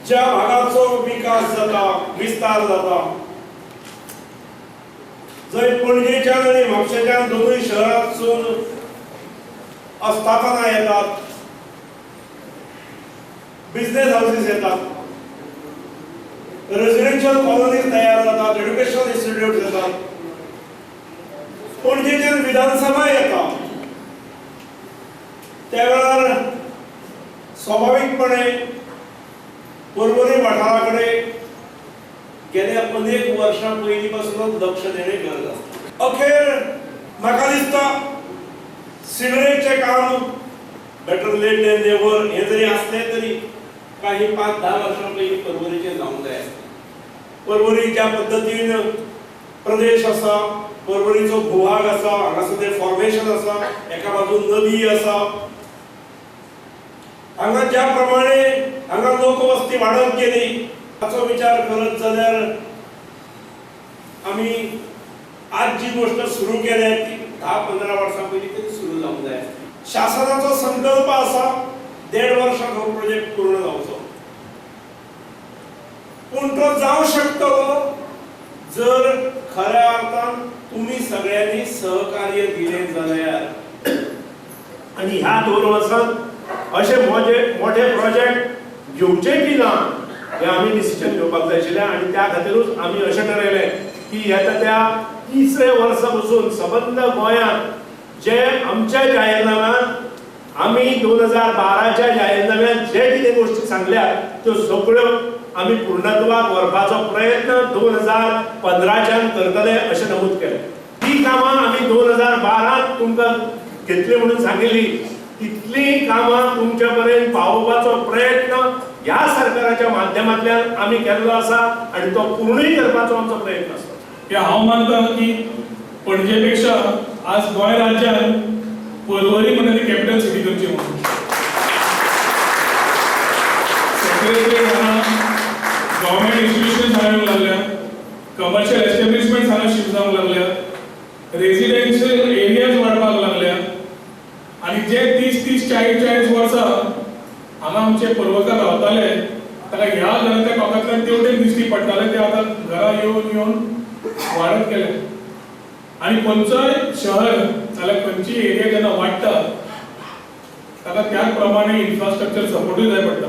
ज्या भागाचो विकास जाता, विस्तार जाता, जंय पणजेच्यान आनी म्हापशेच्यान दोनूय शहरांतसून आस्थापनां येतात, बिझनेस हावसीस येतात, रेसिडेन्शियल कॉलनीज तयार जातात, एज्युकेशनल इन्स्टिट्यूट येतात, पणजेच्यान विधानसभा येता, त्या वेळार स्वाभाविकपणे पर्वरी वाठारा कडेन गेल्या अनेक वर्षां पयलीं पासूनच लक्ष देणे गरज आसा. अखेर म्हाका दिसता, सिवरेजचें काम बेटर लेट दॅन नेवर हें जरी आसलें तरी काही 5-10 वर्सां पयलीं पर्वरीचें जावंक जाय आसलें. पर्वरी ज्या पद्दतीन प्रदेश आसा, पर्वरीचो भूभाग आसा, हांगासर तें फॉर्मेशन आसा, एका बाजून नदी आसा, हांगा ज्या प्रमाणे हांगा लोकवस्ती वाडत गेली, ताचो विचार करत जाल्यार आमी आज जी गोष्ट सुरू केल्या ती 10-15 वर्सां पयलीं तरी सुरू जावंक जाय. शासनाचो संकल्प आसा, 1.5 वर्सां हो प्रोजेक्ट पूर्ण जावचो, पूण तो जावं शकतलो जर खऱ्या अर्थान तुमी सगळ्यांनी सहकार्य दिलें जाल्यार. आनी ह्या 2 वर्सांत अशे मोठे मोठे प्रोजेक्ट घेवचे की ना हें आमी डिसिजन घेवपाक जाय आशिल्लें. आनी त्या खातीरूच आमी अशें ठरयलें की येता त्या तिसऱ्या वर्सा पसून सबंद गोंयांत जे आमच्या जाहीरनाम्यांत, आमी 2012च्या जाहीरनाम्यांत जे कितें गोश्टी सांगल्यात त्यो सगळ्यो आमी पूर्णत्वाक व्हरपाचो प्रयत्न 2015च्यान करतले अशें नमूद केलें. ती कामां आमी 2012त तुमकां घेतली म्हणून सांगिल्ली, तितली कामां तुमच्या पर्यंत पावोवपाचो प्रयत्न ह्या सरकाराच्या माध्यमांतल्यान आमी केल्लो आसा आनी तो पूर्णूय करपाचो आमचो प्रयत्न आसा. की हांव मानता की पणजे पेक्षा आज गोंय राज्यान पर्वरी म्हणून कॅपिटल सिटी करची म्हणून. सेक्रेटरीएट हांगा, गव्हर्मेंट इन्स्टिट्यूशन हांगा येवंक लागल्या, कमर्शियल एस्टेब्लिशमेंट हांगा शिफ्ट जावंक लागल्या, रेजिडेन्शियल एरियाज वाडपाक लागल्या आनी जे 30-30 40-40 वर्सां हांगा आमचे पर्वरकार रावताले, ताका ह्या घरांतल्या कोकांतल्यान तेवटेन दिश्टी पडटाले, ते आतां घरा येवन येवन वाडत गेले. आनी खंयचोय शहर नाल्यार खंयची एरिया जेन्ना वाडटा, ताका त्याच प्रमाणे इन्फ्रास्ट्रक्चर सपोर्टूय जाय पडटा.